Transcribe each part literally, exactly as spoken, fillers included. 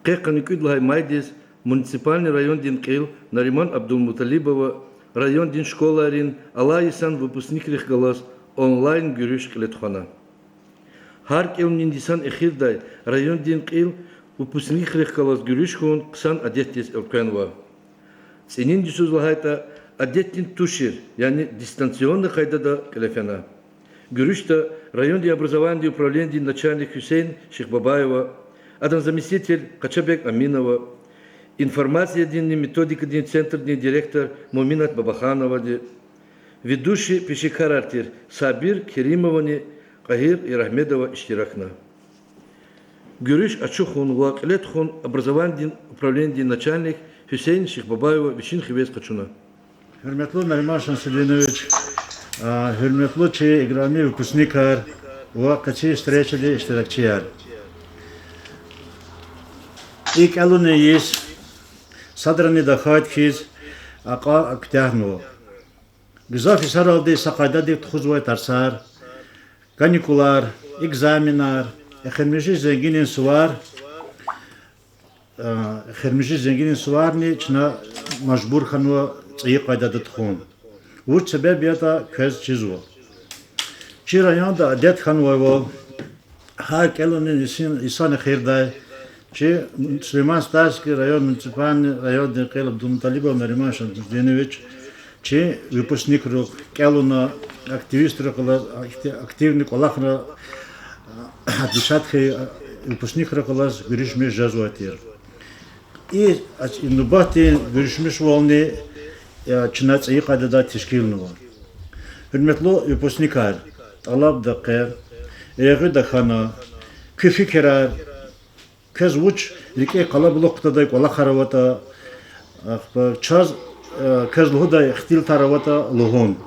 Къе къанни кӀуьд лагьай майдиз муниципальный райондин кьил Нариман Абдулмуталибова райондин школайрин алай йисан выпускникрихъ галаз онлайн гуьруьш кьиле тухвана. Гьар кӀелунин йисан эхирдай райондин кьил выпускникрихъ галаз гуьруьш хьун хъсан адетдиз элкъвенва. ЦӀинин йисуз лагьайтӀа, адетдин тушир, яни дистанционный къайдада кьиле фена. Гуьруьшда райондин образованидин управленидин начальник Гьуьсейн Шихбабаева, адан заместитель Къачабег Аминова, информациядинни методикадин центрдин директор Муъминат Бабахановади, ведущий пешекарар тир Сабир Керимовани Къагьир Ярагьмедова иштиракна. Гуьруьш ачухун ва кьиле тухун образованидин управленидин начальник Гьуьсейн Шихбабаева вичин хивез къачуна. Гьуьрметлу Нариман Шамсудинович, а, гьуьрметлу чи играми выпускникар ва къенин встречадин иштиракчияр. И кӀелунин йис садрани тахьайтӀа хьиз акьван куьтягьнава. Гзаф йисаралди са къайдадик тухузвай тарсар, каникулар, экзаменар, эхиримжи зенгинин сувар, а, эхиримжи зенгинин суварни чна мажбур хьанва цӀийи къайдада тухун. Вуч себеб ятӀа квез чизва. Чи районда адет хьанвайвал, гьар кӀелунин йисин, йисан эхирдай чи Сулейман-Стальский район муниципальный райондин кьил Абдулмуталибов Нариман Шамсудинович чи выпускникрихъ кӀелуна, активистрихъ галаз, акти-, активный кӀвалахра, а, дишат хьайи выпускникрихъ галаз гуьруьшмиш жезвай тир. И, а, и нубатдин гуьруьшмишвални, а, чна цӀийи къайдада тешкилнава. Гьуьрметлу выпускникар, тӀалабда къе, регъуьда хьана, куь фикирар, квез вуч рикӀе къалабулух кутадай кӀвалахар аватӀа, ахпа чаз, э, квез лугьудай ихтилатар аватӀа лугьун.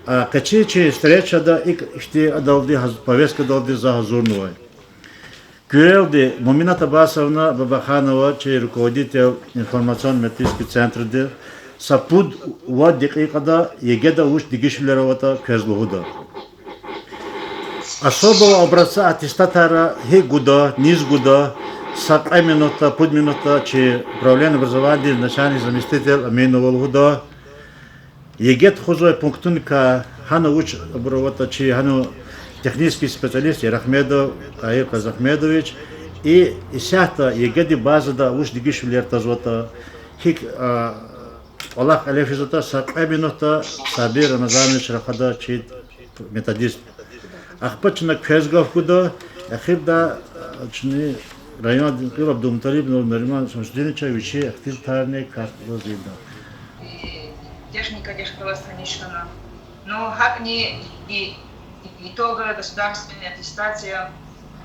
А, къенин чи встречада икӀ ихьтин адалди гьаз-, повесткадалди за гьазурнавай. Куьрелди, Муъминат Аббасовна Бабаханова, чи руководитель информационно-методический центрдин, са пуд-вад декьикьада ЕГЭ-да вуч дегишвилер аватӀа квез лугьуда. Особого образца аттестатар гьикӀ гуда, низ гуда, са кьве минутда, пуд минутда чи управление образованиядин начальник заместитель Аминова лугьуда. ЕГЭ тухузвай пунктуникай гьана вуч абур аватӀа, чи гьана технический специалист Ярагьмедов Къагьир Къазахмедович, и исятда ЕГЭ-дин базада вуч дегишвилер тазватӀа, гьикӀ, а, кӀвалах кьиле физватӀа, са кьве минутда Сабир Рамазанович рахада, чи методист. Ахпа чна квез гаф гуда, эхирда, а, чна райондин кьил Абдулмуталибов Нариман Шамсудиновича вичин ихтилатарни картулаз ийида. Техникадихъ галаз таниш хьана. Ну, гьакӀни и итоговая государственная аттестация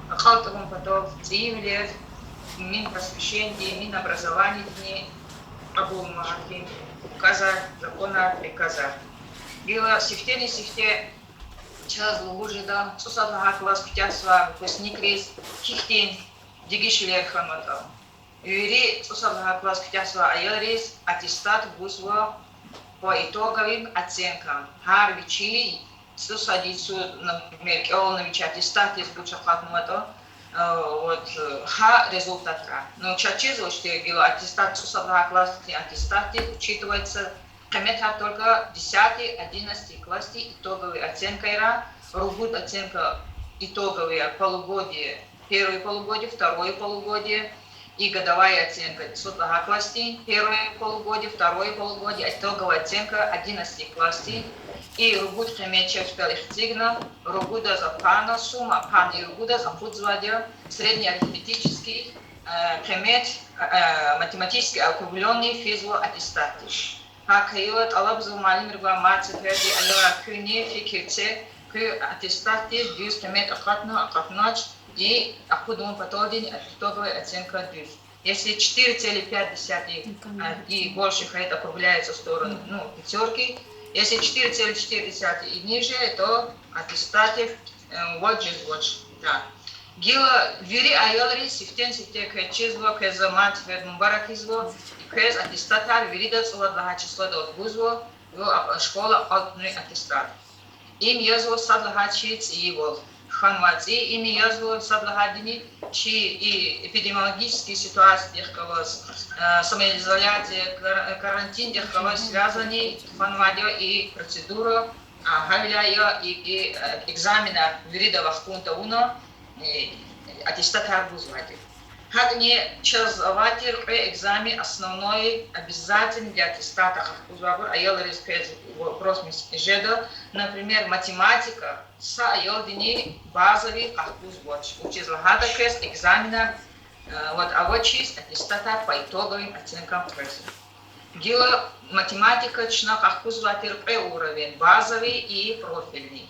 акьалтӀарун патал цӀийивилер Минпросвещениедин, Минобразованиедин кьабулнава гьахьтин указар, законар, приказар. Гила сифтени-сифте чаз лугьуз жеда цӀусад лагьай класс куьтягьзавай выпускникриз гьихьтин дегишвилер хьанватӀа. Вири цӀусад лагьай класс куьтягьзавай аялриз аттестат гузва по итоговым оценкам. Гьар вичи цӀусад йисуз, например, кӀелна вичи аттестатдиз вуч акъатнаватӀа, э, вот, э, гьа результатра. Ну, чаз чизвач, гила аттестат, цӀусад лагьай классдин аттестатдиз учитывается къиметар только десятый, одиннадцатый классдин итоговый оценкайра, ругуд оценка итоговые, полугодие, первое полугодие, второе полугодие, и годовая оценка цӀусад лагьай классдин, первое полугодие, второе полугодие, итоговая оценка одиннадцатый классдин, и ругуд къимет чеб патал эцигна, ругудаз апарна, сумма апарна и ругудаз акъудзавайди я среднеарифметический, э, къимет, э, математически округлённый физва аттестатдиз. ГьакӀ хьайила тӀалабзава муаллимрикай, мад сеферда аялар, куьнни фикир це, куь аттестатдиз дуьз къимет акъатна, акъатнач, и акъудун паталди итоговая оценка дуьз. Если четыре целых пять десятых, а, и больше хьайитӀа, округляется в сторону, ну, пятёрки. Если четыре целых четыре десятых и ниже, то аттестатдиз, э, вад жезвач. Так. Гила вири аялриз сифтени-сифте квез чизва, квез за мад сеферда мубарак ийизва, квез аттестатар вирида цӀувад лагьай числодал гузва, ва школа акьалтӀунин аттестат. Им язва сад лагьай чи цӀийивал. хьанвай цӀийи, им язва, сад лагьайдини, чи и эпидемиологический ситуациядихъ галаз, самоизоляция, кар-, карантиндихъ галаз связанный тухванвайди я и процедура, гьавиляй я и, и экзаменар вирида вахкун тавуна, аттестатар гузвайди. ГьакӀни чаз авай тир кьве экзамен основной, обязательный для аттестата къахкузвайбур, аялриз квез вопросмис жеда, например, математика, са аялдини базовый къахкузвач, вучиз лагьайтӀа квез экзаменар, вот, авачиз аттестатар по итоговым оценкам къвезва. Гила математика чна къахкузвай тир кьве уровень: базовый и профильный.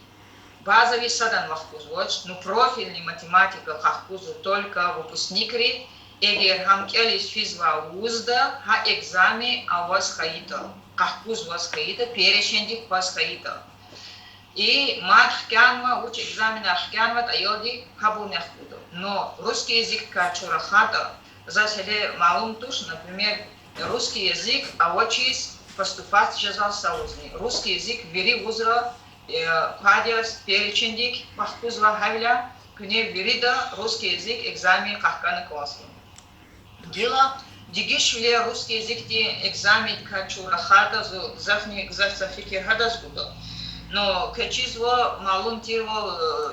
Базовый садан вахкузвач, ну, профильный математика къахкузва только выпускникри, эгер гьам кӀелиз физвай вузда гьа экзамен аваз хьайитӀа, къахкузваз хьайитӀа, перечендик кваз хьайитӀа. И мад хкянва, вуч экзаменар хкянватӀа, аялди гьабурни ахкуда. Но русский языкдикай чун рахайтӀа, заз гьеле малум туш, например, русский язык авачиз поступать жезвай са вузни. Русский язык вири вузра квайди я, перечендик къахкузва, гьавиляй куьне вирида русский язык экзамен къахкана кӀанзава. Гила дегишвилер русский языкдин экзамендикай чун рахайтӀа, зун гзафни гзаф са фикир гьадаз гуда. Но квез чизва, малум тирвал,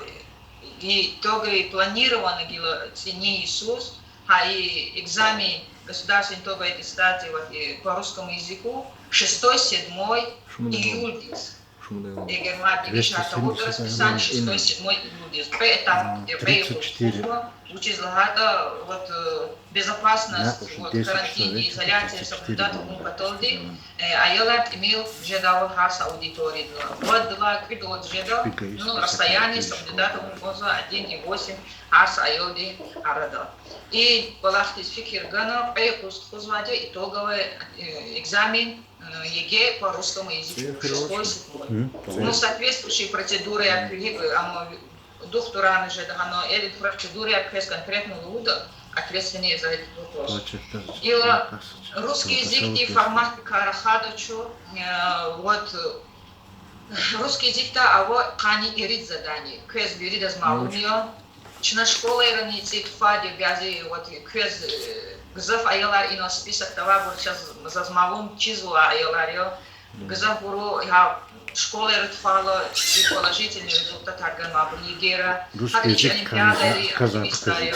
итоговый планирована гила цӀинин йисуз, гьа и экзамен государственной итоговой аттестации, вот, по русскому языку шестой, седьмой июлдиз. Эгер мад дегишар тавуртӀа, расписание шестой, седьмой июлдиз. Кьве этап, кьве юкъуз тухузва, вучиз лагьайтӀа, вот, безопасность, вот, карантин, изоляция соблюдать авун паталди, аялар тӀимил жедайвал гьар са аудиториядилай. Вад лагьай кӀуьд вад жеда, ну, расстояние соблюдать авун кӀанзава один и восемь гьар са аялдин арада. И кӀвалахдиз фикир гана, кьве юкъуз тухузвайди я итоговый экзамен, ЕГЭ по русскому языку, шестой, седьмой. Ну, соответствующий процедураяр куьгьи, амма духтурарни жеда гьана, э, процедураяр квез конкретно лугьуда, ответственный за этот вопрос. Гила русский языкдин форматдикай рахада чун, вот, русский языкда ава къанни ирид задание, квез виридаз малум я. Чна школайрани цӀи тухвайди я бязи, вот, квез, гзаф аялар ина списокда авайбур, чаз, заз малум, чизва аялар я. Гзафбуру гьа школайра тухвайла, и положительный результатар ганвайбур ЕГЭ-ра, гьакӀни олимпиадайрин активистар я,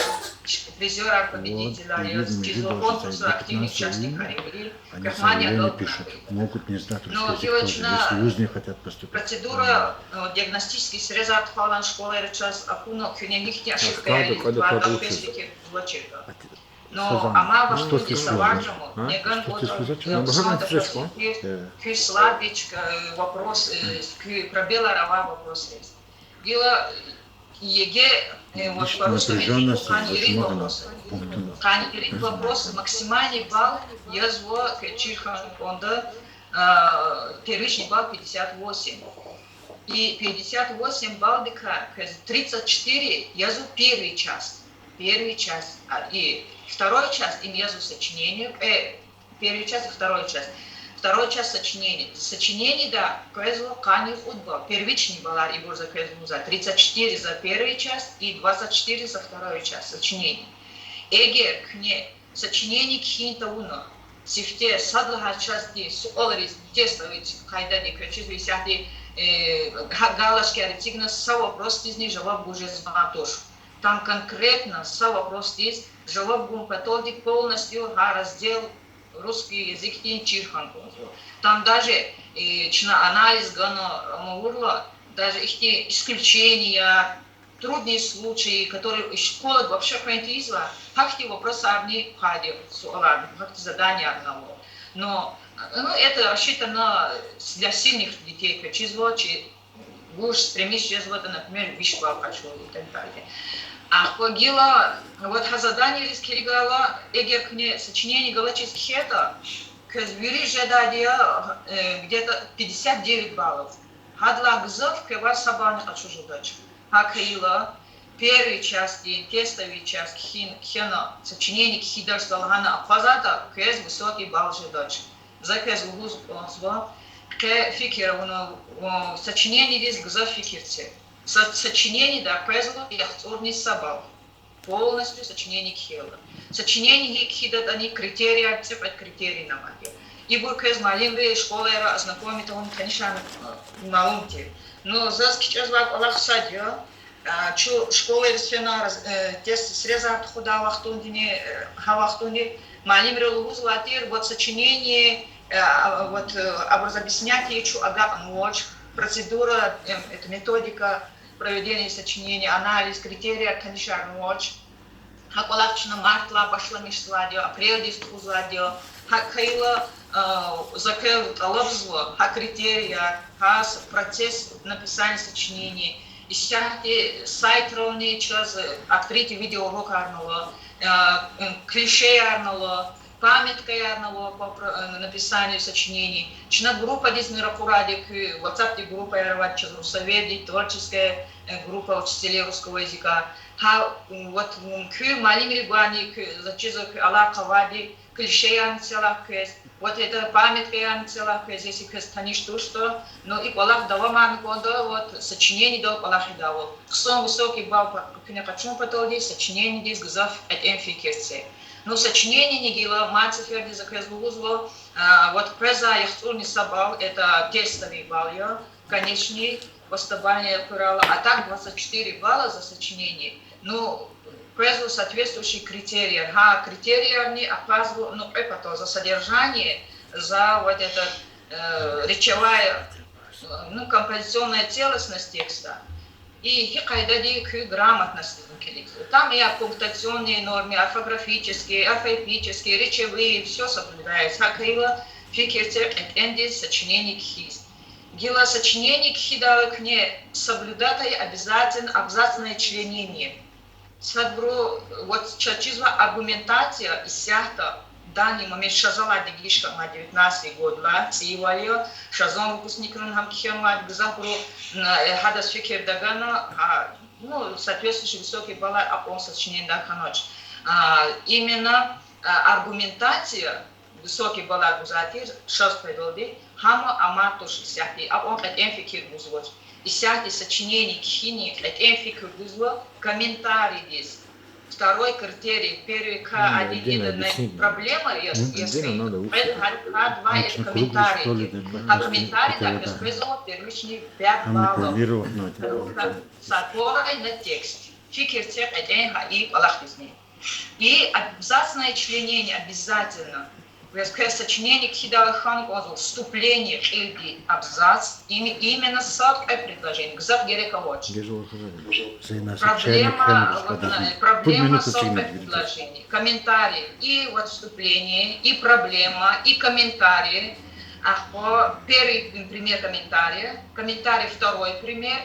призёрар, победителар я, чизва конкурсра активный участникар я вири, квехъ мани агалкьунар. Но гила чна процедура, диагностический срезар тухвайла школайра чаз акуна, куьне гьихьтин ошибкаяр ийизватӀа, квез фикир гузвачиртӀа. Но амма вахтунди са варз ама, неган кӀватӀ, куь слабичка, вопрос, куь пробелар авай вопросриз. Гила ЕГЭ, вот, по русскому языку къанни ирид вопрос. Къанни ирид вопрос, максимальный балл язва квез чир хьана кӀанда, первичный балл пятьдесят восемь. И пятьдесят восемь баллдикай квез тридцать четыре язва первый часть. Первый часть. И второй часть им язва сочинение, первый часть и второй часть. Второй часть сочинение. Сочинениеда квезва къанни кьуд балл. Первичный баллар ибур за квез лугьузва. Тридцать четыре за первый часть и двадцать четыре за второй часть сочинение. Эгер куьне сочинение кхьин тавуна, сифте сад лагьай частьдин суалриз тестовый къайдада квез чизва исятда, гьа галочкаяр эцигна, са вопросдизни жаваб гуз жезвай туш. Там конкретно са вопросдиз жаваб гун паталди полностью гьа раздел русский языкдин чир хьана кӀанзава. Там даже, чна анализ гана, ам авурла, даже ихьтин исключения, трудные случаи, которые школада вообще къвен тийизвай, гьахьтин вопросарни квайди, суаларни, гьахьтин заданиярни ава. Но, ну, это рассчитано для сильных детей, квез чизва, чи вуж стремись жезватӀа, например, виш балл къачун и так далее. Ахпа гила, вот, гьа заданиейриз килигайла, эгер куьне сочинение галачиз кхьейтӀа, квез вири жедайди я где-то пятьдесят девять баллов. Гьадалай гзаф квевай са баллни къачуз жедач. ГьакӀ хьайила, первый частьдин, тестовый часть кхьин-, кхьена, сочинение кхьидайла гьана акъвазайтӀа, квез высокий балл жедач. За квез лугьуз кӀанзава, къе фикир авуна, сочинениедиз гзаф фикир це. Са сочинениеда къвезва яхцӀурни са балл. Полностью сочинение кхьейла. Сочинение гьикӀ кхьидатӀани критерияр, цӀикьвед критерий авайди я. Ибур квез муаллимри школайра ознакомить авун, танишарун, э, малум тир. Ну, заз кичӀезвай кӀвалах сад я, а, чун школайриз фена раз-, э, тест срезар тухудай вахтундини, э, гьа вахтунди муаллимри лугьузвай тир, вот сочинение, э, а, вот, э, абуруз объяснять ийиз чун агакьнавач, процедура, э, это методика проведения сочинения, анализ, критерияр танишарнавач. Гьа кӀвалах чна мартлай башламишзавайди я, апрелдиз тухузвайди я. ГьакӀ хьайила, а, за квел тӀалабзава гьа критерияр, гьа с-, процесс написания сочинений, исятда сайтрални чаз открытый видеоурокарни ава, а, м, клишеярни ава, памяткаярни ава по про-, э, написанию сочинений. Чна группадизни ракъурайди я, куь WhatsApp-дин группаяр авайди чаз, Руссоведдин, творческая, э, группа учителей русского языка. Гьа, м, вот, м, куь муаллимрик гвайни, куь, заз чизва, куь алакъа авайди, клишеярни целай квез, вот это памяткаярни целай квез, если квез таниш туштӀа, ну, и кӀвалах давамарна кӀанда, вот, сочинениедал кӀвалахидайвал. Хъсан высокий балл па-, куьне къачун паталди сочинениедиз гзаф кьетӀен фикир це. Ну, сочинениени гила мад сеферда за квез лугьузва, а, вот къвезвай яхцӀурни са балл, это тестовый балл я, конечный, постобаллни акурла, а так двадцать четыре балла за сочинение. Ну, къвезва соответствующий критерияр. Гьа критериярни акъвазва, ну, кьве патал: за содержание, за вот это, э, речевая, э, ну, композиционная целостность текста. И гьи къайдада куь грамотностьдизни килигзава. Там и о пунктуационной норме, орфографические, орфоэпические, речевые, всё соблюдается. ГьакӀ хьайила фикир це кьетӀендиз сочинение кхьиз. Гила сочинение кхьидайла куьне соблюдать ая обязательно абзацное членение. Садбуру, вот, чаз чизва аргументация исятда, данный момент, ша залай дегиш хьанвай девятнадцатый годлай цӀийивал я, ша зун выпускникрин гьам кхьенвайди, гзафбуру, м, э, гьадаз фикир тагана, а, ну, соответствующий высокий баллар акьван сочинениедай хьанач. А, именно, а, аргументация, высокий баллар гузвай тир, шаз къведалди, гьам амай туш исятда, акьван кьетӀен фикир гузвач. Исятда сочинение кхьинин кьетӀен фикир гузва комментарийдиз. Второй критерий, первый К один, это проблема, если, если, это комментарий. А комментарийда квез къвезва первичный пять баллов. С опорой на текст. Фикир це кьетӀен гьа и кӀвалахдизни. И абзацное членение обязательно. Квез, квез сочинение кхьидайла хьана кӀанзава вступление, кьилди абзац, им-, именно сад-кьве предложение, гзаф герек авач. Проблема, вот, э, проблема, сад-кьве предложение, комментарий, и вот вступление, и проблема, и комментарий. Ахпа первый пример комментария, комментарий второй пример,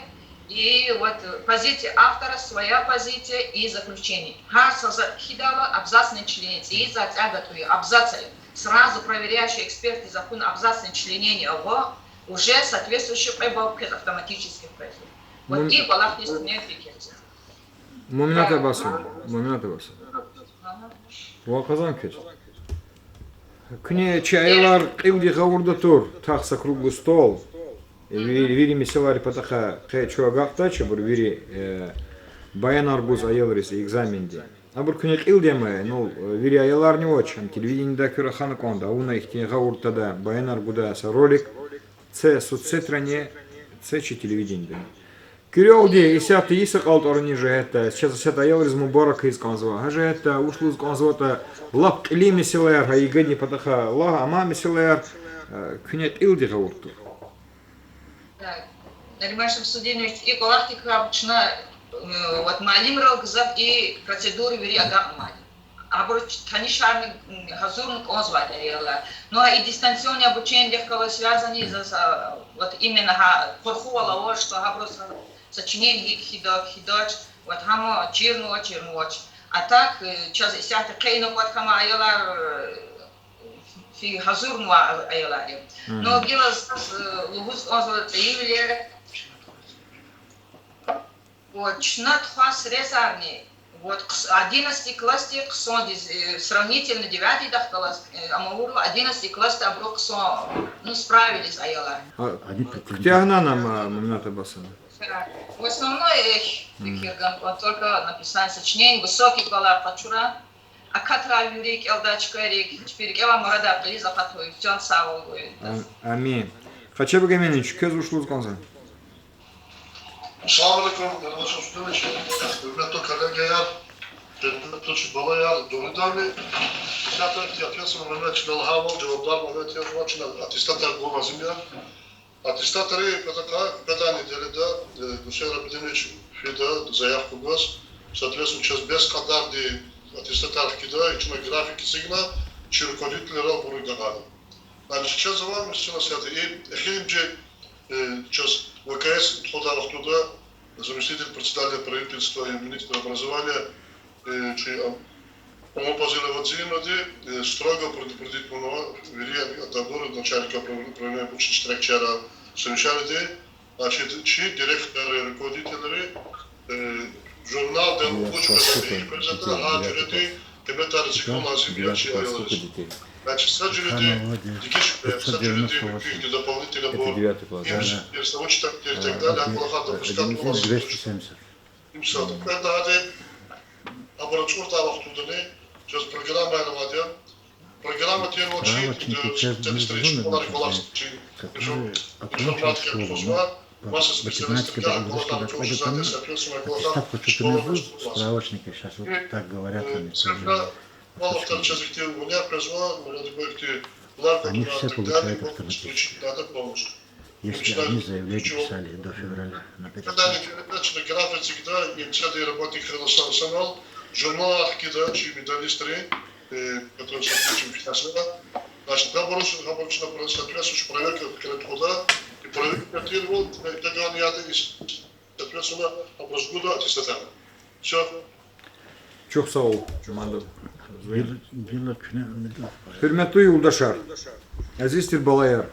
и вот, э, позиция автора, своя позиция и заключение. Гьар са затӀ кхьидайла абзацное членение, цӀийи цӀарцӀяг гатӀунва, абзац ая. Сразу проверяющий экспертдиз акуна абзацное членение ава, уже соответствующий кьве балл квез автоматически къвезва. Вот и кӀвалахдиз куьне фикир це. Муминат Аббасовна, Муминат Аббасовна. Ва къазан квез. Куьне чи аялар кьилди гъавурда тур, тахт за круглый стол. Э, ви-, вири месэлайрин патахъай къе чун агакьдач, абур вири, э, баянар гуз аялриз экзаменди. Абур куьне кьилди ама, ну, э, вири аяларни авач, ам телевидениедай куь рахана кӀанда, авуна ихьтин гъавурда, баянар гудай са ролик, це соцсетрани, це чи телевидениедани. Куьрелди, исятда йис акьалтӀарунин жигьетдай, чаз исятда аялриз мубарак ийиз кӀанзава. Гьа жигьетдай вуч лугьуз кӀанзаватӀа, лап кьилин месэлаяр, гьа ЕГЭ-дин патахъай лагь, амай месэлаяр, э, куьне кьилди гъавурда тур. Так, Нариман Шамсудинович, и кӀвалахдикай чна, э, вот муаллимрал гзаф и процедура вири агакьнавайди. Абуру танишарна, м, гьазурна кӀанзавайди аялар. Ну, а и дистанционное обучениедихъ галаз связанный за, за, вот именно гьа къурхувал авач, что гьабуруз сочинение гьикӀ кхьида, кхьидач, вот гьам чирнава, чирнавач. А так, э, чаз исятда къе ина кӀватӀ хьанвай аялар, э, фи-, гьазурнавай аялар я. Ну, гила заз, э, лугьуз кӀанзава цӀийивиле, вот, чна тухвай срезарни, вот, хъс-, одиннадцатый классди хъсандиз, э, сравнительно девятыйдахъ галаз, э, ам авурла, одиннадцатый классди абуру хъсан, ну, справились аялар. Куьтягьнани ам, Муминат Аббасовна? В основном, э, фикир гана кӀанда только написание сочинений, высокий баллар къачура. Акатрай вири кӀелдай чкайрик, чпи рикӀе авай мурадар кьилиз акъатуй, чан сагъвал гуй. Амин. Къачебуг Эминович, квез вуч лугьуз кӀанзава? Салам алейкум, Рамазан Султанович, гьуьрметлу коллегаяр, гьуьрметлу чи балаяр, дугъриданни, исятда ихтияр кесун момент чна лагьайвал, жавабдар момент яз ва чна аттестатар гун лазим я. Аттестатрин патахъай къведай неделяда, э, Гусейн Рабидинович фида заявка гваз, соответственно, чаз бес кьадарди аттестатар хкида, и чна график эцигна, чи руководителрал гъуьруьтда гъана. Значит, чаз авай месэла сади, и эхиримжи, э, чаз В К С тухудай вахтунда заместитель председателя правительства и министра образования, э, чи, а, Умупазилова Вадима, э, строго предупредить авунва вири отделов, начальников управления обучения, читрекчара совещаниеди, значит, чи директорри, руководителри, э, журналдин лугьуз квез, гьа жуьредин къиметар эцигун лазим я чи аялриз. Значит, са жуьреди дегиш, э, са жуьреди муькуь дополнительно бу, им, им са учитель и так далее, а кӀвалахар допускать авун лазим я. Им сад кьвед лагьайди, абур ачӀурдай вахтундани, чаз программа авайди я. Программа тирвал чи, э, специалистрин, школайрин кӀвалахзавай чи, информатика тухузва, маса специалистар, кӀвалахар ачухзавайди, соответственно, кӀвалахар школайриз тухузвайди. И, э, садра вал вахтара чаз ихьтин виняй къвезва, виняй квезвай, и так далее, могут исключить, надо полностью. Если они заявление писали до февраля, на пятнадцать. График эцигда, им сади работникрин са-, санал, журналар хкида чи медалистрин, э, которые сотрудничают с нами. Значит, гьабуруз, гьабуруз чна про-, соответствующий проверка кьиле тухуда, и проверка тирвал, э, таган яда, и, соответственно, гьабуруз гуда аттестатар. Всё. Чухсагъул, Мамадов. Гьуьрметлу юлдашар, азиз тир балаяр,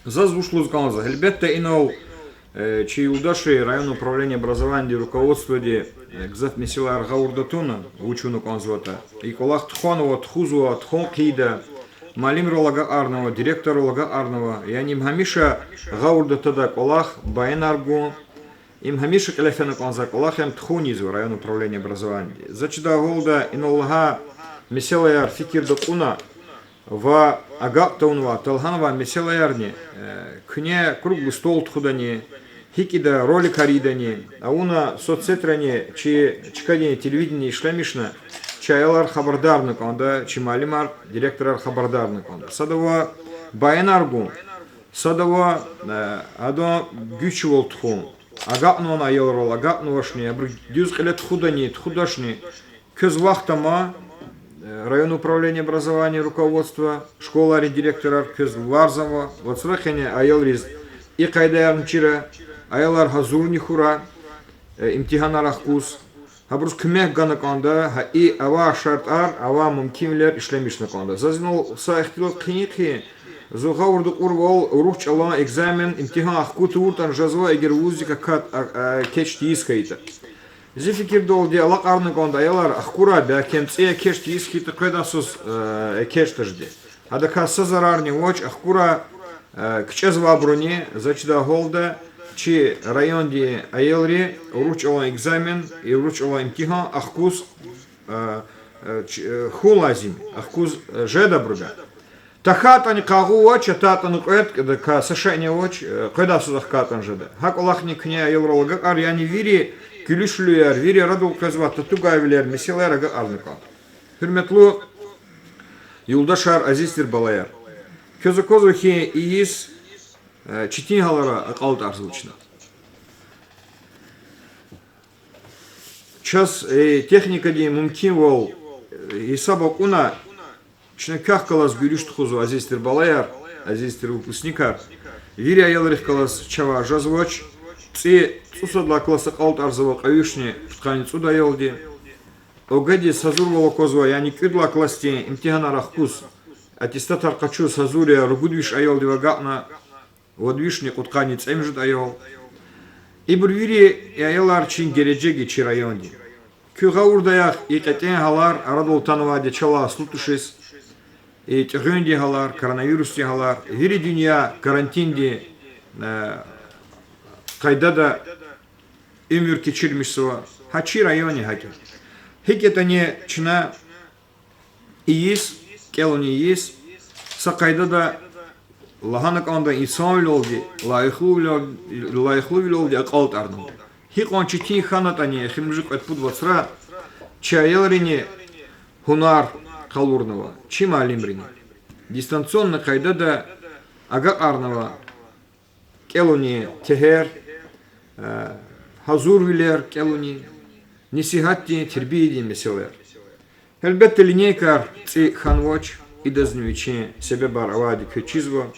заз вуч лугьуз кӀанзава, гьелбетда, инал, э, чи юлдашри районное управление образованиядин руководстводи, э, гзаф месэлаяр гъавурда туна, вуч авуна кӀанзаватӀа. И кӀвалах тухванва, тухузва, тухун хъийида, муаллимрал агакьарнава, директоррал агакьарнава, яни им гьамиша гъавурда твадай кӀвалах, баянар гун, им гьамиша кьиле фена кӀанзавай кӀвалах я, им тухун ийизва районное управление образованиядиз. За чидай гьалда инал лагьай месэлаяр фикирда кьуна ва агакь тавунвай, талгьанвай месэлаярни, э, куьне круглый стол тухудани, гьикӀида роликар ийидани, авуна соцсетрани чи чкадин телевидение ишлемишна, чи аялар хабардар авуна кӀанда, чи муаллимар, директорар хабардар авуна кӀанда. Садава баянар гун, садава, э, адан гуьзчивал тухун, агакьнавани аялрал, агакьнавачни, абуруз дуьз кьиле тухудани, тухудачни, квез вахт ама, э, районное управление образования руководство, школайрин директорар, квез варз ава, вацра къене аялриз и къайдаярни чира, аялар гьазурни хьурай, э, имтигьанар ахкуз, гьабуруз куьмек гана кӀанда, гьа и авай шартӀар, авай мумкинвилер ишлемишна кӀанда. Заз инал са ихтилат хъийин хъийин, зун гъавурда кьурвал урус чӀалан экзамен, имтигьан ахкун тавуртӀани жезва, эгер вуздик акат, а, а, экечӀ тийиз хьайитӀа. Зи фикирдалди, алакьарна кӀанда аялар ахкурай, белки ам цӀи экечӀ тийиз хьайитӀа, къведай йисуз, э, экечӀ тежеди. Гьадакай са зарарни авач, ахкурай, э, кичӀезвайбуруни, за чидай гьалда, чи райондин аялри урус чӀалан экзамен, урус чӀалан имтигьан ахкуз, э, э, ч-, э, хьун лазим, ахкуз, э, жеда абурувай. ТахьайтӀани къагъу авач, атайтӀани кьвед, кӀведа са шейни авач, э, къведай йисуз ахкайтӀани жеда. Гьа кӀвалахни куьне аялрал агакьар, яни вири гуьлуьшвилер, вири арадал къвезвай татугайвилер, месэлаяр агакьарна кӀанда. Гьуьрметлу юлдашар, азиз тир балаяр, квез аквазва хьи, и йис, э, четин гьалара акьалтӀарзава чна. Чаз, э, техникадин мумкинвал, э, гьисаба кьуна, чна квехъ галаз гуьлуьш тухузва, азиз тир балаяр, азиз тир выпускникар. Вири аялрихъ галаз чавай жезвач, цӀи цӀусад лагьай класс акьалтӀарзава кьве вишни пудкъанни цӀуд аялди. ОГЭдиз гьазурвал аквазва, яни кӀуьд лагьай классдин имтигьанар ахкуз, аттестатар къачуз гьазур я ругуд виш аялдив агакьна, вад вишни кьудкъанни цӀемуьжуьд аял. Ибур вири аялар чи гележег я чи райондин. Куьн гъавурда ягъ, и кьетӀен гьалар арадал атанвайди чалай аслу тушиз, и тӀегъуьндин гьалар, коронавирусдин гьалар, вири дуьнья карантиндин, э, къайдада уьмуьр кечирмишзава. Гьа чи районни гьакӀ я. ГьикӀ ятӀани чна ийиз, кӀелунин ийиз, са къайдада, лагьана кӀанда, инсанвилелди, лайихлувилел-, лайихлувилелди акьалтӀарнава. Гьикьван четин хьанатӀани эхиримжи кьвед-пуд вацра чи аялрини гьунар къалурнава, чи муаллимрини. Дистанционный къайдада агакьарнава кӀелунин тегьер, э, гьазурвилер кӀелунин, несигьатдин, тербиядин месэлаяр. Гьелбетда, линейкаяр цӀи хьанвач, идазни вичин себебар авайди квез чизва.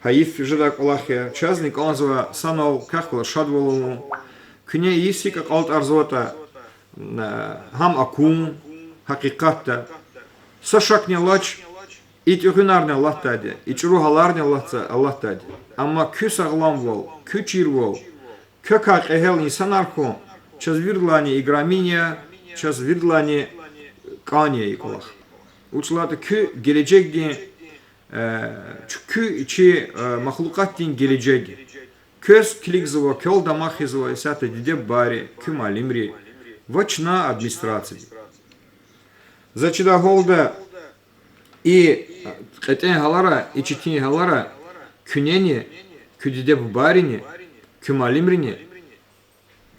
Гьайиф жедай кӀвалах я, чазни кӀанзава санал квехъ галаз шадвал авун. Куьне ийиз гьикӀ акьалтӀарзаватӀа, э, гьам акун, гьакъикъатда. Са шакни алач, и тӀуьгъуьнарни алатдайди, и чӀуру гьаларни алатда-, алатдайди. Амма куь сагъламвал, куь чирвал, квекай кьегьал инсанар хьун, чаз виридалайни играми я, чаз виридалайни кӀани я и кӀвалах. Вучиз лагьайтӀа куь гележегдин, э, чу-, куь чи, э, махлукьатдин гележег я. Квез килигзава, квел дамах ийизва исятда диде-бубайри, куь муаллимри ва чна, администрацияди. За чидай гьалда, и кьетӀен гьалара, и четин гьалара куьнени, куь диде-бубайрини, куь муаллимрини,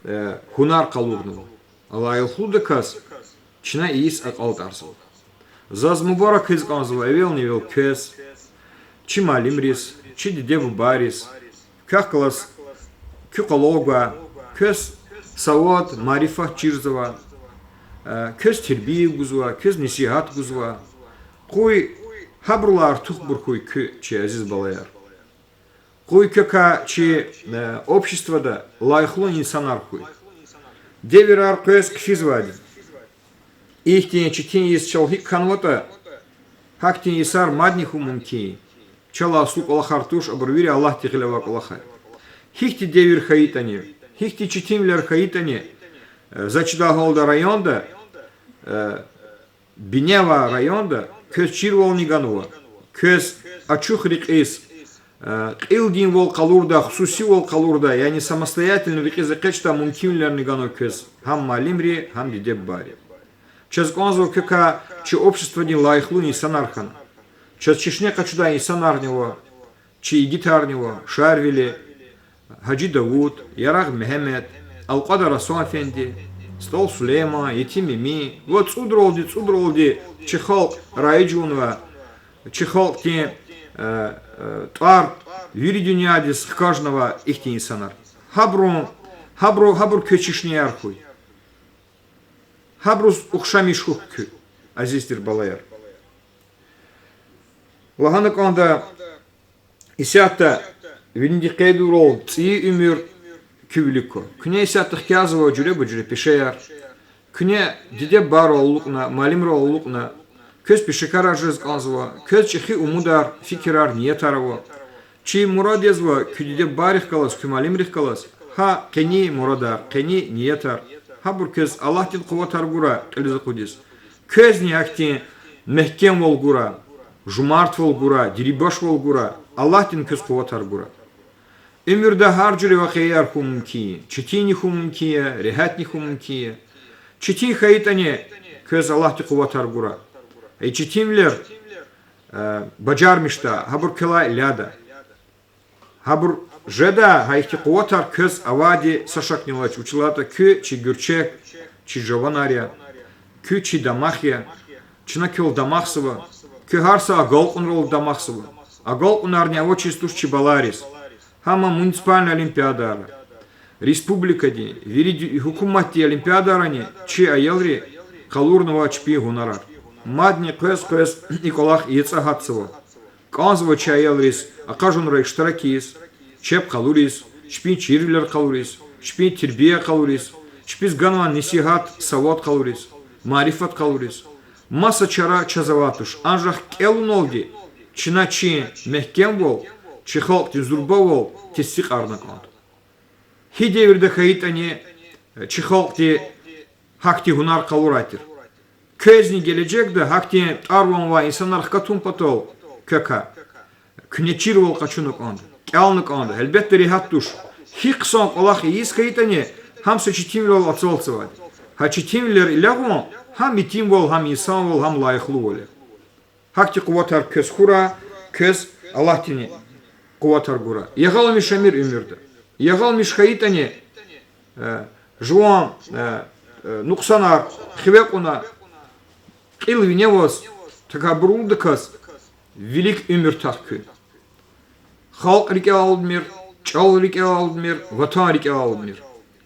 э, гьунар къалурнава. Алай алахъдаказ чна ийиз акьалтӀарзава. Заз мубарак ийиз кӀанзава эвелни-эвел квез, чи муаллимриз, чи диде-бубайриз, квехъ галаз куь къвалав гвай, квез савад, марифат чирзава, э, квез тербия гузва, квез несигьат гузва. Къуй гьабурулай артухбур хьуй куь, чи азиз балаяр. Къуй квекай чи, э, обществода лайихлу инсанар хьуй. Девирар къвез хъфизвайди. Ихьтин четин йис чал гьикӀ хьанватӀа, гьахьтин йисар мадни хьун мумкин я. Чалай аслу кӀвалахар туш, абур вири Аллагьди гъиле авай кӀвалахар. Гьихьтин девир хьайитӀани, гьихьтин четинвилер хьайитӀани, э, за чидай гьалда районда, э, бине авай районда квез чирвални ганва, квез ачух рекьиз, э, кьилдинвал къалурдай, хсусивал къалурдай, яни самостоятельно рекьиз экъечӀдай мумкинвилерни ганва квез гьам муаллимри, гьам диде-бубайри. Чаз кӀанзава квекай чи обществодин лайихлу инсанар хьана. Чаз чешне къачудай инсанарни ава, чи игитарни ава: Шарвили, Гьажи Давуд, Ярагъ Мегьамед, Алкьвадар Аслан-эфенди, СтӀал Сулейман, Етим Эмин ва цӀудралди, цӀудралди чи халкь раиж авунвай, чи халкьдин, э, э, тӀвар вири дуьньядиз хкажнавай ихьтин инсанар. Гьабурун, гьабуру, гьабур квез чешнеяр хьуй. Гьабуруз ухшамиш хьухь куьн, азиз тир балаяр. Лагьана кӀанда, исятда винидихъ къейдурал цӀийи уьмуьр куь вилик ква. Куьне исятда хкязава жуьреба-жуьре пешеяр. Куьне диде-бубайрал алукьна, муаллимрал алукьна, квез пешекарар жез кӀанзава, квез чӀехи умудар, фикирар, ниятар ава. Чи мурад язва куь диде-бубайрихъ галаз, куь муаллимрихъ галаз гьа къени мурадар, къени ниятар. Гьабур квез Аллагьдин къуватар гурай кьилиз акъудиз. Квезни гьахьтин мягькемвал гурай, жумартвал гурай, дирибашвал гурай, Аллагьдин квез къуватар гурай. Уьмуьрда гьар жуьре вакъиаяр хьун мумкин я, четинни хьун мумкин я, регьятни хьун мумкин я. Четин хьайитӀани, квез Аллагьди къуватар гурай. И четинвилер, э, бажармишда, гьабур квелай ляда. Гьабур жеда, гьа ихьтин къуватар квез авайди са шакни алач, вучиз лагьайтӀа куь чи гуьрчег, чи жаванар я, куь чи дамах я, чна квел дамахзава, куь гьар са агалкьунрал дамахзава. Агалкьунарни авачиз туш чи балайриз. Гьам муниципальный олимпиадара, республикадин, вири ди-, гьукуматдин олимпиадарани чи аялри къалурнава чпин гьунарар. Мадни къвез-къвез и кӀвалах яцӀа гьатзава. КӀанзава чи аялриз акъажунра иштирак ийиз, чеб къалуриз, чпин чирвилер къалуриз, чпин тербия къалуриз, чпиз ганвай несигьат, савад къалуриз, марифат къалуриз. Маса чара чаз авай туш, анжах кӀелуналди чна чи мягькемвал, чи халкьдин зурбавал тестикьарна кӀанда. Гьи девирда хьайитӀани, чи халкьди гьахьтин гьунар къалурай тир. Квезни гележегда гьахьтин тӀвар-ван авай инсанар хкатун патал квекай куьне чирвал къачуна кӀанда, кӀелна кӀанда. Гьелбетда, регьят туш. Гьи хъсан кӀвалах ийиз хьайитӀани, гьам са четинвилел ацалтзавайди. Гьа четинвилер илягъун, гьам итимвал, гьам инсанвал, гьам лайихлувал я. Гьахьтин къуватар квез хьурай, квез Аллагьдини къуватар гурай. Ягъалмиш амир уьмуьрда. Ягъалмиш хьайитӀани, э, жуван, э, э, нукьсанар хиве кьуна, кьил вине аваз, такабурлудаказ вилик уьмуьр тах куь. Халкь рикӀел алудмир, чӀал рикӀел алудмир, ватан рикӀел алудмир.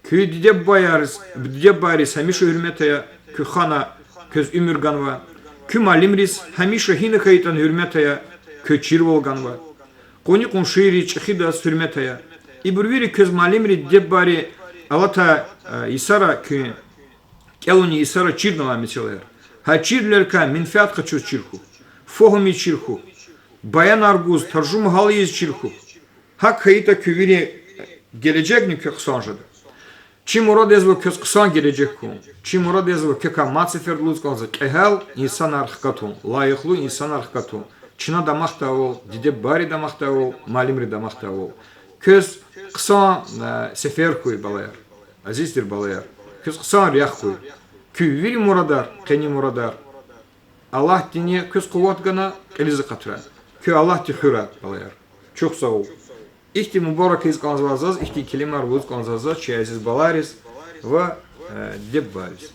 Куь диде-бубайриз, диде-бубайриз гьамиша гьуьрмет ая, куь хана квез уьмуьр ганва. Куь муаллимриз гьамиша гьина хьайитӀани гьуьрмет ая, квез чирвал ганва. Къуни-къуншийриз, чӀехидаз гьуьрмет ая. Ибур вири квез муаллимри, диде-бубайри алатай, э, йисара куьн кӀелунин йисара чирнавай месэлаяр. Гьа чирвилерикай менфят къачуз чир хьухь, фагьумиз чир хьухь, баянар гуз, таржума гьализ чир хьухь. ГьакӀ хьайитӀа куь вири гележегни квез хъсан жеда. Чи мурад язва квез хъсан гележег хьун. Чи мурад язва квекай мад сеферда лугьуз кӀанзава кьегьал инсанар хкатун, лайихлу инсанар хкатун. Чна дамахдайвал, диде-бубайри дамахдайвал, муаллимри дамахдайвал. Квез хъсан, э, сефер хьуй, балаяр. Азиз тир балаяр. Квез хъсан рехъ хьуй. Куь вири мурадар, къени мурадар Аллагьдини квез къуват гана, кьилиз акъатрай. Куьн Аллагьди хуьрай, балаяр. Чухсагъул. Ихьтин мубарак ийиз кӀанзавай заз, ихьтин келимаяр лугьуз кӀанзавай заз чи азиз балайриз ва, э, диде-бубайриз.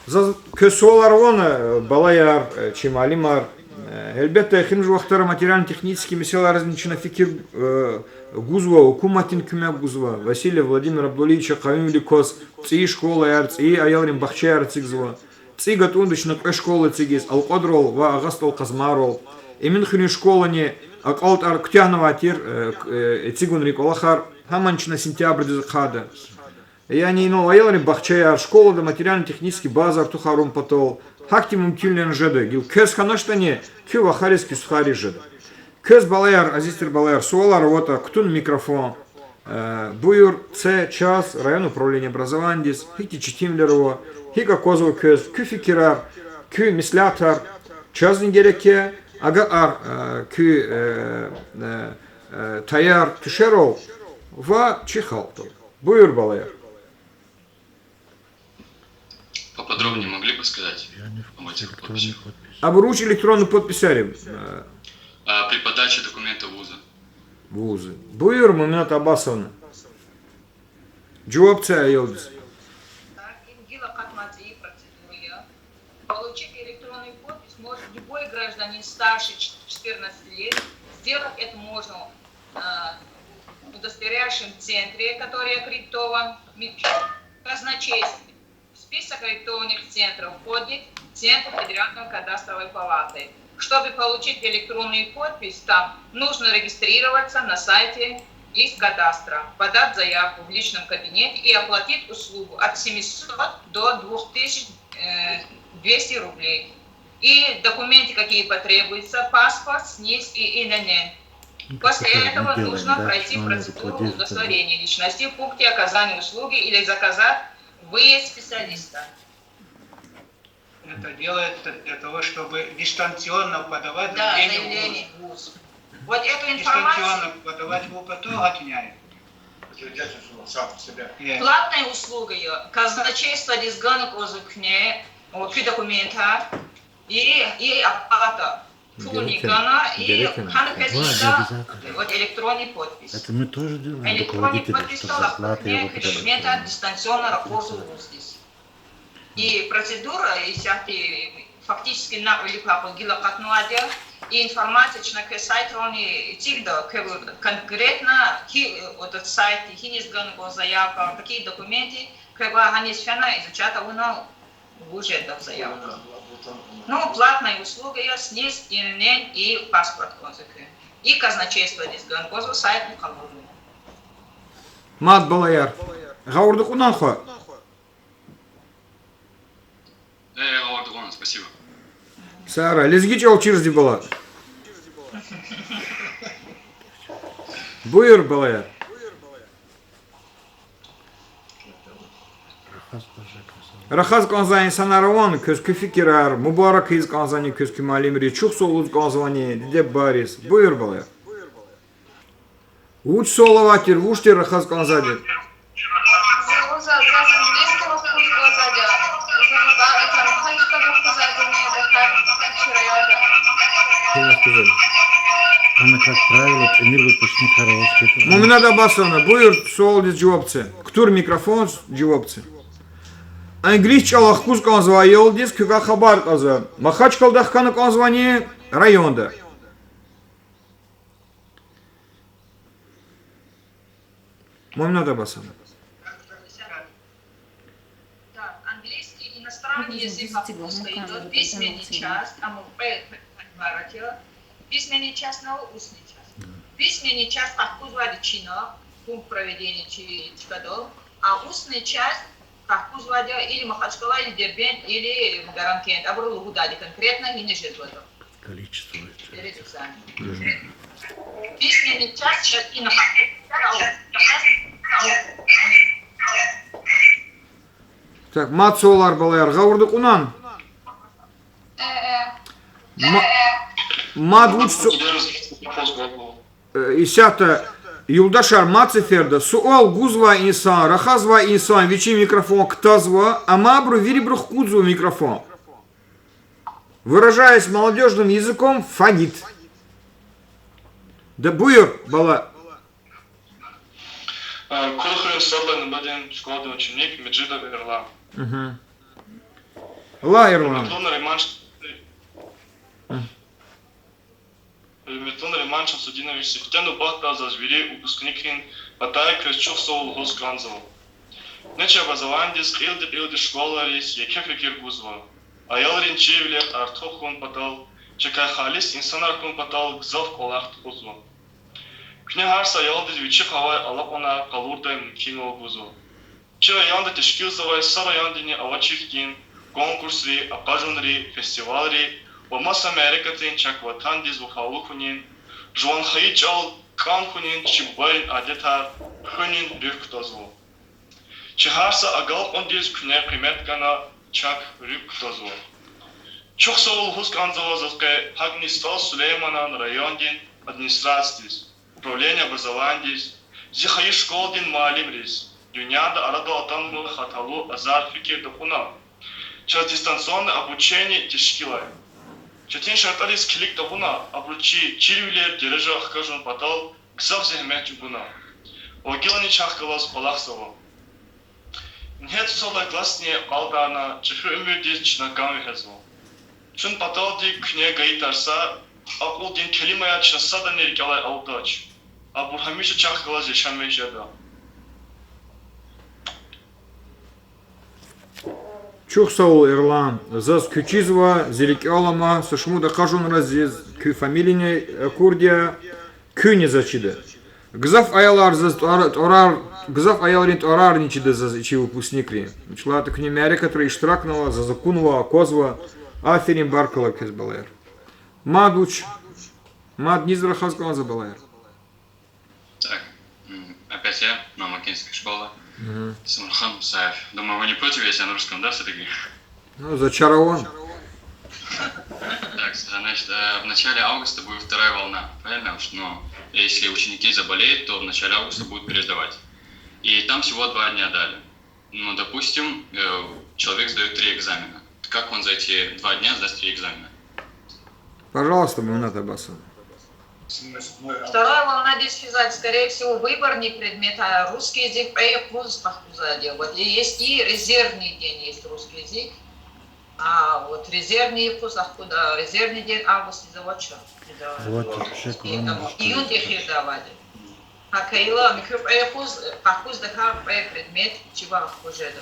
Заз квез суалар авани, э, балаяр, э, чи муаллимар? Э, гьелбетда, эхиримжи вахтара материально-технический месэлайризни чна фикир, э, гузва, гьукуматдини куьмек гузва, Васильев Владимир Абдуллаевича къавумвилик кваз цӀийи школаяр, цӀийи аялрин бахчаяр эцигзава. ЦӀи гатӀунда чна кьве школа эцигиз, Алкьвадрал ва Агъа СтӀал Къазмайрал. Эминхуьруьн школани акьалтӀар куьтягьнавай тир, э, к-, э, эцигунрин кӀвалахар, гьамни чна сентябрдиз ахъайда. Яни инал аялрин бахчаяр, школада материально-технический база артухарун патал, гьахьтин мумкинвилерни жеда, гила квез хьаначтӀани, куь вахариз, куь стхайриз жеда. Квез, балаяр, азиз тир балаяр, суалар аватӀа, кутун микрофон. Э, буюр, це чаз район управление образованидиз, гьихьтин четинвилер ава, гьикӀ аквазва квез, куь фикирар, куь меслятар чазни герек я, агакьар, э, куь, э, э, э, таяр-туьшерал ва чи халкьдал. Буюр, балаяр. Поподробнее могли бы сказать об этих подписях? Абур вуч электронный подписар я? А, при подаче документа в вузы. Вузы. Буюр, Муминат Аббасовна. Жаваб це аялдиз. Так, им гила кьатӀнавай процедура я. Получить электронную подпись может любой гражданин старше ч-, четырнадцати лет. Сделать это можно, а, в удостоверяющем центре, который аккредитован ми-, казначейством. В список аккредитованных центров входит Центр Федеральной кадастровой палаты. Чтобы получить электронную подпись там, нужно регистрироваться на сайте из кадастра, подать заявку в личном кабинете и оплатить услугу от семисот до двух тысяч, э, двести рублей. И документы, какие потребуются: паспорт, СНИЛС и ИНН. После этого нужно пройти процедуру удостоверения личности в пункте оказания услуги или заказать выезд специалиста. Это делается для того, чтобы дистанционно подавать заявление в вуз. Да, заявление в вуз. Вот эту информацию. Дистанционно подавать в ОПТО гьатуняй. Э. Платная услуга я. Казначействодиз гана кӀанзава куьне, о, куь документар. И, и оплата. Пулни гана, и гьана квез ийида, вот, электронный подпись. Электронный подписдал куьне куь документар дистанционно ракъурзава вуздиз. И процедура, и всякие фактически накъвилик гьакӀ гила кьатӀнавайди я, и информация чна квез сайтрални эцигда, квез конкретно, ки, этот сайт, гьиниз гана кӀанзава заявка, какие документы, квез гьаниз фена изучать авуна, вуж жеда заявка. Ну, платная услуга я, СНИЛС, ИНН и паспорт кӀанзава куьн. И казначействодиз гана кӀанзава, сайтни къалурна. Мад, балаяр. Гъавурда кьуна хва? Э, гъавурда кьуна, спасибо. Сара, лезги чӀал чирзава, бала. Буюр, балаяр. Рахаз кӀанзавай инсанар авани, квез куь фикирар, мубарак ийиз кӀанзавани квез куь муаллимриз, чухсагъул лугьуз кӀанзавани диде-бубайриз? Буюр, балаяр. Вуч суал авай тир, вуч тир рахаз кӀанзавайди? Зав, зав, зав английский вахкуз кӀанзавайди я. Зав, ба, это, махачкъала вахкуз кӀанзавайди я, да, как, чираяда. Куьне вахкуз. Ана, как правило, тӀимил выпускникар аваз хьи. Муминат Аббасовна, буюр, суалдиз жаваб це. Кутур микрофон, жаваб це. Англис чӀал ахкуз кӀанзавай аялдиз куькай хабар кьазва. Махачкъалада хкана кӀанзавани, районда? Муминат Аббасовна. Да, английский иностранный язык ахкуз хьайитӀа, письменный часть, амма кьве, кьве ибарат я. Письменный часть ва устный часть. Письменный часть къахкузвайди чина, пункт проведения чи чкадал, а устный часть къахкузвайди я или Махачкъала, или Дербент, или Магарамкент. Абуру лугьудайди конкретно гьина жезватӀа. Количество. Перед экзаменом. Письменный часть чна ина къахкузвайди я. Так, мад суалар, балаяр, гъавурда кьунани? Ма-, мад вуч су-, э, исятда, юлдашар, мад сеферда суал гузвай инсан, рахазвай инсан вичин микрофон кутазва, амма абуру вирибуру хкудзава микрофон. Выражаясь молодёжным языком, фонит. Да буюр, бала. Куьруь хуьруьн сад лагьай нубадин школадин ученик Меджидов Эрлан. Лагь, Эрлан. Гьуьрметлу Нариман Ш-, гьуьрметлу Нариман Шамсудинович, сифте нубатда заз вири выпускникрин патай квез чухсагъул лугьуз кӀанзава. Неч образованидиз кьилди-кьилди школайриз еке фикир гузва. Аялрин чирвилер артух хьун патал, чакай халис инсанар хьун патал гзаф кӀвалах тухузва. Куьне гьар са аялдиз вичихъ авай алакьунар къалурдай мумкинвал гузва. Чи районда тешкилзавай са райондини авачир хьтин конкурсри, акъажунри, фестивалри ва маса мярекатрин чак Ватандиз вафалу хьунин, жуван хайи чӀал кӀан хьунин, чи бубайрин адетар хуьнин руьгь кутазва. Чи гьар са агалкьундиз куьне къимет гана чак руьгь кутазва. Чухсагъул лугьуз кӀанзава заз къе гьакӀни СтӀал Сулейманан райондин администрациядиз, управление образованидиз, зи хайи школадин муаллимриз, дуьньяда арадал атанвай хаталу азар фикирда кьуна, чаз дистанционное обучение тешкилай. Четин шартӀариз килиг тавуна, абуру чи чирвилер дережа хкажун патал гзаф зегьмет чӀугуна ва гилани чахъ галаз кӀвалахзава. Ингье цӀусад лагьай классни акьалтӀарна, чӀехи уьмуьрдиз чна кам вегьезва. Чун паталди куьне гайи тарсар, акьулдин келимаяр чна садани рикӀелай алудач. Абур гьамиша чахъ галаз яшамиш жеда. Чухсагъул, Эрлан, заз куь чизва, зи рикӀел ама, са шумуд акъажунра заз куь фамилияни акурди я, куьнни заз чида. Гзаф аялар заз тӀвар-, тӀварар, гзаф аялрин тӀварарни чида заз чи выпускникрин. Вучиз лагьайтӀа куьне мярекатра иштиракнава, заз акунва, аквазва. Аферин, баркалла квез, балаяр. Мад вуч, мад низ рахаз кӀанзава, балаяр? Так, м, опять я, Новомакинская школа. Мгм. Самархан Мусаев. Думаю, вы не против, если я на русском, да, всё-таки? Ну, зачарован. Так, значит, э, в начале августа будет вторая волна, правильно? Уж, ну, если ученики заболеют, то в начале августа будут пересдавать. И там всего два дня дали. Ну, допустим, э, человек сдаёт три экзамена. Как он за эти два дня сдаст три экзамена? Пожалуйста, Муминат Аббасовна. Вторая волна, здесь сказать, скорее всего, выборный предмет, а русский язык кьве юкъуз къахкузади. Вот и есть и резервный день, есть русский язык. А вот резервный юкъуз къахкуда, резервный день августдиз авач. Авач, шек, июнь, июнь эхирда авайди. Гьакӏ хьайила, муькуь кьве юкъуз, къахкуз тахьай кьве предмет чивай къахкуз жеда.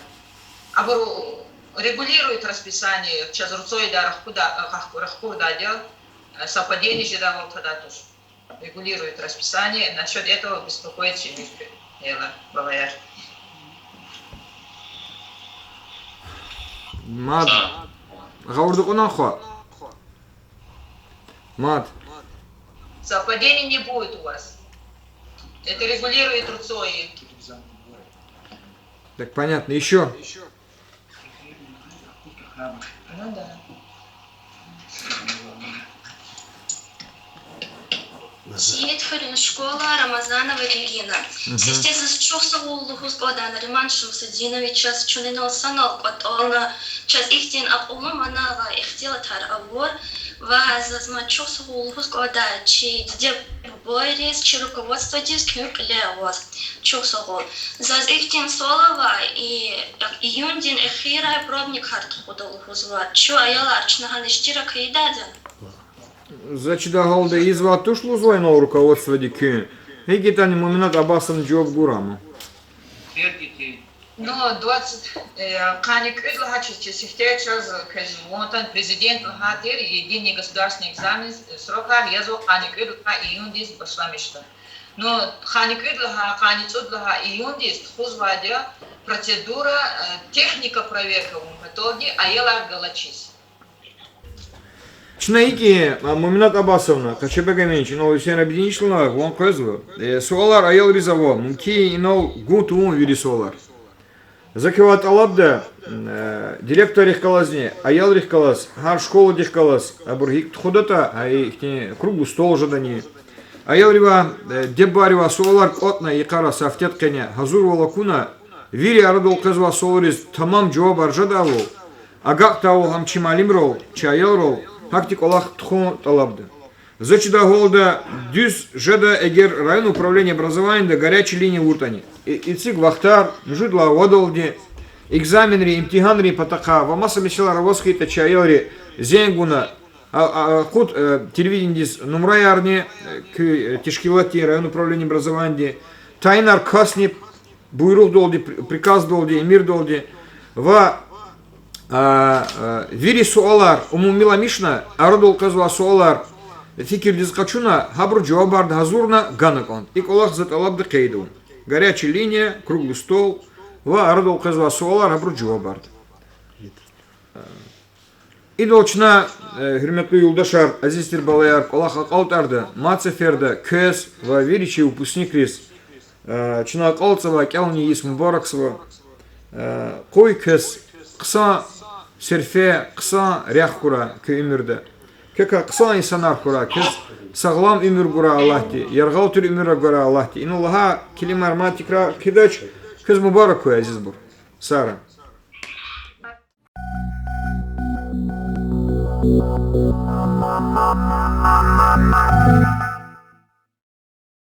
Абуру регулирует расписание, чаз руцойда рахкуда, къахку-, рахкурдайди я, совпадение жедайвал тадай туш. Регулирует расписание, насчёт этого беспокоиться не стоит. Ела, балаяр. Мад. Гъавурда кьуна хва. Мад. Совпадений не будет у вас. Это регулирует руцой. Так, понятно. Ещё? Ну да. Сейитхуьруьн школа, Рамазанова Регина. Сифте заз чухсагъул лугьуз кӀанда Нариман Шамсудиновичаз, чун инал санал кӀватӀална, чаз ихьтин акьуллу, манава ихтилатар авур, ва заз мад чухсагъул лугьуз кӀанда чи диде-бубайриз, чи руководстводиз куьн кьиле аваз. Чухсагъул. Заз ихьтин суал ава, и, июндин эхирай пробникар тухуда лугьузва. Чун, аялар, чна гьана иштирак ийидайди я? За чидай гьалда ийизвай туш лугьузва инал руководстводи куьн. ГьикӀ ятӀани, Муминат Абасовна, жаваб гурама. Ну, двадцать, э, къанни кӀуьд лагьай чиз, чи сифте чаз квез ван атана президент лагьай тир, единый государственный экзамен, э, срокар язва къанни кӀуьд лагьай июндиз башламишда. Ну, къанни кӀуьд лагьай, къанни цӀуд лагьай июндиз тухузвайди я процедура, э, техника проверка авун паталди аялар галачиз. Чна икӀ, а, Муминат Абасовна, Къачебег Эминович, инал Гьуьсейн Абидинович лагьай ван къвезва. Э, суалар аялриз ава, мумкин, инал гун тавун вири суалар. За квевай тӀалабда, э, директоррихъ галазни, аялрихъ галаз, гьар школадихъ галаз, абур гьикӀ тухудатӀа, гьа ихьтин круглый стол жедани. Аялривай, э, диде-бубайривай суалар кӀватӀна йикъара са гьафтед къене, гьазурвал акуна, вири арадал къвезвай суалриз тамам жавабар жедайвал, агакьдайвал гьам чи муаллимрал, чи аялрал, гьахьтин кӀвалах тухун тӀалабда. За чидай гьалда дуьз жеда, эгер район управление образованияда горячая линия авуртӀани. И-, эциг вахтар муьжуьд лагьай вадалди, экзаменрин, имтигьанрин патахъай ва маса месэлаяр аваз хьайитӀа, чи аялри зенг гуна, а, а, акъуд, э, телевидениедиз нумраярни, э, куь, э, тешкилатдин, район управление образованияди, тайинар касни буйругъдалди, при-, приказдалди, эмирдалди ва, а, а, вири суалар умумиламишна, арадал къвезвай суалар фикирдиз къачуна, гьабур жавабарда гьазурна гана кӀанда. И кӀвалах за тӀалабда къейдун. Горячая линия, круглый стол ва арадал къвезвай суалар, гьабур жавабарда. Идал чна, э, гьуьрметлу юлдашар, азиз тир балаяр, кӀвалах акьалтӀарда, мад сеферда квез ва вири чи выпускникриз, э, чна акьалтзавай кӀелунин йис мубаракзава. Э, къуй квез хъсан серфе, хъсан рехъ хьурай куь уьмуьрда. Квекай хъсан инсанар хьурай, квез сагълам уьмуьр гурай Аллагьди, яргъал тир уьмуьр гурай Аллагьди. Ина лагьай келимаяр мад тикрар хъийидач, квез мубарак хьуй, азизбур. Сара.